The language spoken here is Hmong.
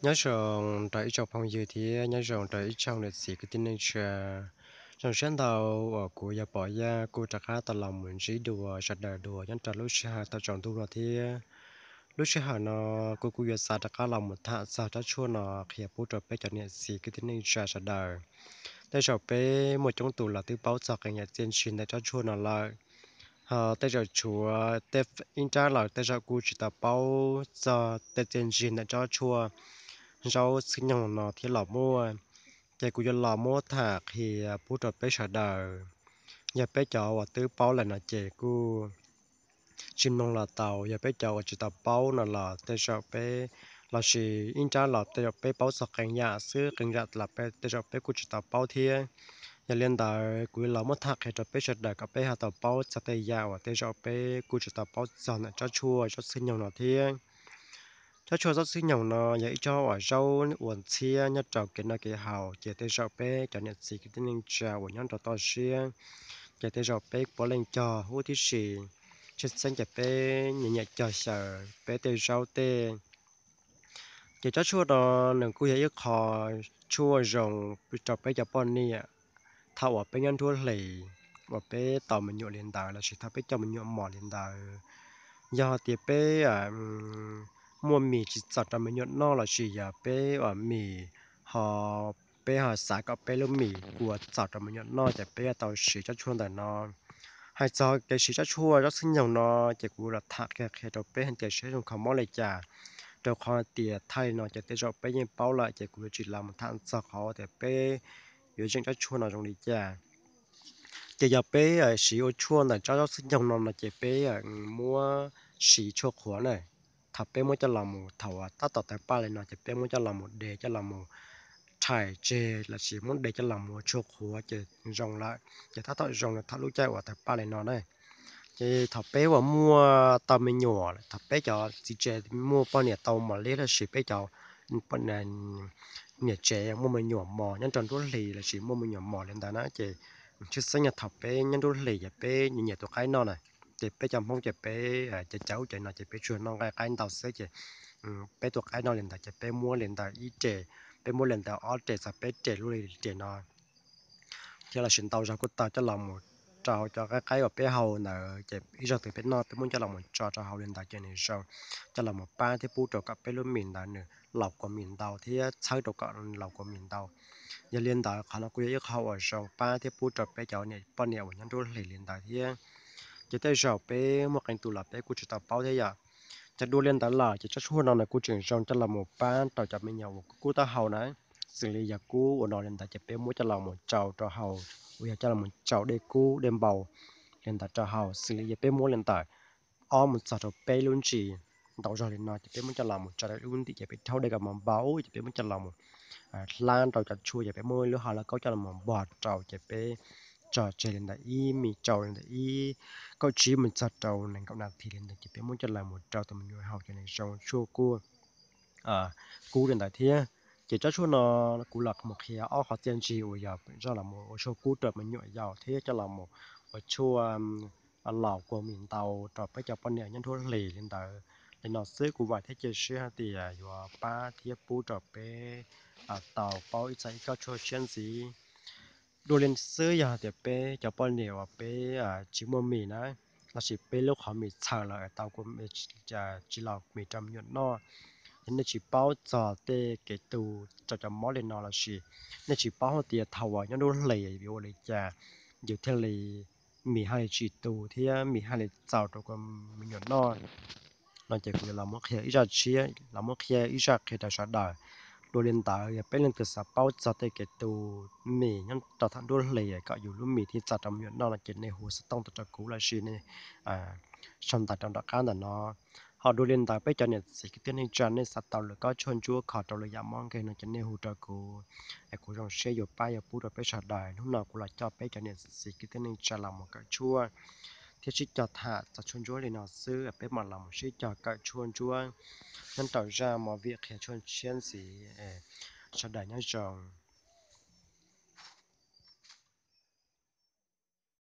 Nyob zoo rau ib tsoom phooj ywg thiab nyob zoo rau ib tsoom niam txiv kwv tij neej tsa. Zoo siab ntau uas kuv yog Pov Yaj kuj rov qab tau los mus ntsib dua sawv daws dua nyob rau lub sij hawm tau tsaus ntuj no thiab. Lub sij hawm no kuv kuj yuav xav rov qab los mus tham txog tsob tshuaj no qhia pub rau peb cov niam txiv kwv tij neej tsa sawv daws. Tej zaum peb muaj coob tus los twb paub txog qee yam txiaj ntsig ntawm tsob tshuaj no lawm, ho tej zaum tshuav tej ib nrab lawm tej zaum kuj tsis tau paub txog tej txiaj ntsig ntawm tsob tshuaj zaub txhwb nyoog no thiab los muaj. Ces kuv yuav los muab tham qhia pub rau peb sawv daws. Yog peb cov uas twb paub lawm no ces kuj tsis mloog los tau, yog peb cov uas tsis tau paub no los tej zaum peb, lossis ib nrab los tej zaum peb paub txog qee yam xwb, qee yam los tej zaum peb kuj tsis tau paub thiab. Yog li ntawd kuv yuav los muab tham qhia rau peb sawv daws kom peb ho tau paub txog tej yam uas tej zaum peb kuj tsis tau paub txog ntawm tsob tshuaj zaub txhwb nyoog no thiab. Tsob tshuaj zaub txhwb nyoog no yog ib tsob uas zaub uas ntxhiab nyob rau kev noj kev haus, ces tej zaum peb cov niam txiv kwv tij neej tsa uas nyob rau toj siab, ces tej zaum peb puav leej cog huv tib si, tshwj xeeb ces peb nyiam nyiam cog xyaw peb tej zaub tej. Ces tsob tshuaj no nws kuj yog ib qho tshuaj zoo rau peb cov poj niam thaum uas peb nyob nruab hlis uas peb tau me nyuam li ntawd lossis thaum peb coj me nyuam mos li ntawd. Yog tias peb muaj mis tsis txaus rau me nyuam noj lossis yog peb ua mis ho peb ho xav kom peb lub mis ua txaus rau me nyuam noj ces peb yuav tau siv tsob tshuaj ntawm no. Hais txog kev siv tsob tshuaj zaub txhwb nyoog no ces kuv los tham qhia qhia rau peb hais tias siv zoo kho mob li cas, rau qhov tias thaij li no ces tej zaum peb yeej paub lawm ces kuv yuav tsis los mus tham txog qhov tias peb yuav zeem tsob tshuaj no zoo li cas. Ces yog peb siv ua tshuaj ntawm tsob zaub txhwb nyoog no no ces peb muab siv tshuaj qhuav na. Thaum peb muab coj los mus thaum tab tom tawg paj li no ces peb muab coj los mus de coj los mus rhais tseg lossis muab de coj los mus ua tshuaj qhuav ces zoo lawm. Ces tab tom zoo thaum lub caij uas tawg paj li no na. Ces thaum peb uas muaj tau me nyuam, thaum peb cov txiv tsev muaj poj niam tau mos liab lossis peb cov niam tsev muaj me nyuam mos nyob rau nruab hlis lossis muaj me nyuam mos li ntawd na ces tshwj xeeb yog thaum peb nyob nruab hlis ces peb nyiam nyiam tus qaib noj na. Ces peb cov Hmoob ces peb cov cawv ub cawv no ces peb tsuas noj nqaij qaib ntau xwb ces peb tus qaib noj li ntawd ces peb muab li ntawd ib re, peb muab li ntawd ob re txog peb re lub li re no thiab lossis ntau zog kuj tau coj los mus rau cov nqaij qaib uas peb hau ntawd ces ib zaug twg peb noj peb muab coj los mus tso rau hauv li ntawd ces nws zoo coj los mus pab thiab pub rau kom peb lub mis ntawd nws laus kua mis ntau thiab txhawb rau kom laus kua mis ntau. Yog li ntawd qhov no kuj yog ib qho uas zoo pab thiab pub rau peb cov niam poj niam uas nyob nruab hlis li ntawd thiab. Ces tej zaum peb muaj qee tus los peb kuj tsis tau paub thiab yom. Ces dua li ntawd lawm ces tsob tshuaj no nws kuj tseem zoo coj los mus pab rau cov me nyuam uas kub kub taub hau na. Xws li yog kub ua no li ntawd ces peb muab coj los mus tsau rau hauv, uas yog coj los mus tsau dej kub dej npau li ntawd rau hauv. Xws li yog peb muab li ntawm ob mus txog rau peb lub ntsis ntau zog li no ces peb muab coj los mus tso rau lub ntim ces peb rhaub dej kom mus npau ces peb muab coj los mus hlab rau cov tshuaj ces peb muab lub hau lauj kaub coj los mus npog rau ces peb tso tseg li ntawm ib me tsau li ntawm ib kaum tsib mus txog rau nees nkaum nas this li ntawd ces peb muab coj los mus rau tus me nyuam haus ces nws zoo tshuaj kuj kub li ntawd thiab. Ces tsob tshuaj no kuv los mus qhia ob qhov txiaj ntsig uas yog zoj los mus ua tshuaj kub rau me nyuam yaus thiab coj los mus ua tshuaj laus kua mis ntau rau peb cov poj niam nyob nruab hlis li ntawd. Li no xwb kuv vam thiab cia siab hais tias yuav pab thiab pub rau peb tau paub ib txog ib kob tshuaj tshiab ntxiv. Dua li xwb yog hais tias peb cov poj niam uas peb tsis muaj mis na, lossis peb lub qhov mis txhaws lawm tau tsis laus mis rau me nyuam noj, yog nej tsis paub txog tej kev tu rau cov mob li no lossis nej tsis paub hais tias thaum uas nyob nruab hlis yuav ua li cas yus thiaj li mis haj li tsis tu thiab mis haj li txaus rau me nyuam noj no ces kuv yuav los muab qhia ib zaj tshiab, los muab qhia ib zaj qhia rau sawv daws. Dua li ntawd yog peb leej twg xav paub txog tej kev tu mis nyob rau thaum nruab hlis kom yus lub mis thiaj txaus rau me nyuam noj no ces nej hu xov tooj tuaj rau kuv lossis nej sau ntawv rau nram qab ntawm no. Ho dua li ntawd peb cov niam txiv kwv tij neej tsa nej xav tau lwm kob tshuaj ntsuab kho rau lwm yam mob nkeeg no ces nej hu rau kuv, es kuv zoo siab yuav pab yuav pub rau peb sawv daws. Hnub no kuv los coj peb cov niam txiv kwv tij neej tsa los mus kawm tshuaj thiab sib cog tham txog tshuaj ntsuab li no xwb, peb mam los mus sib cog kawm tshuaj ntsuab nyob rau zaj movie qhia tshuaj tshiab ntxiv. Sawv daws nyob zoo.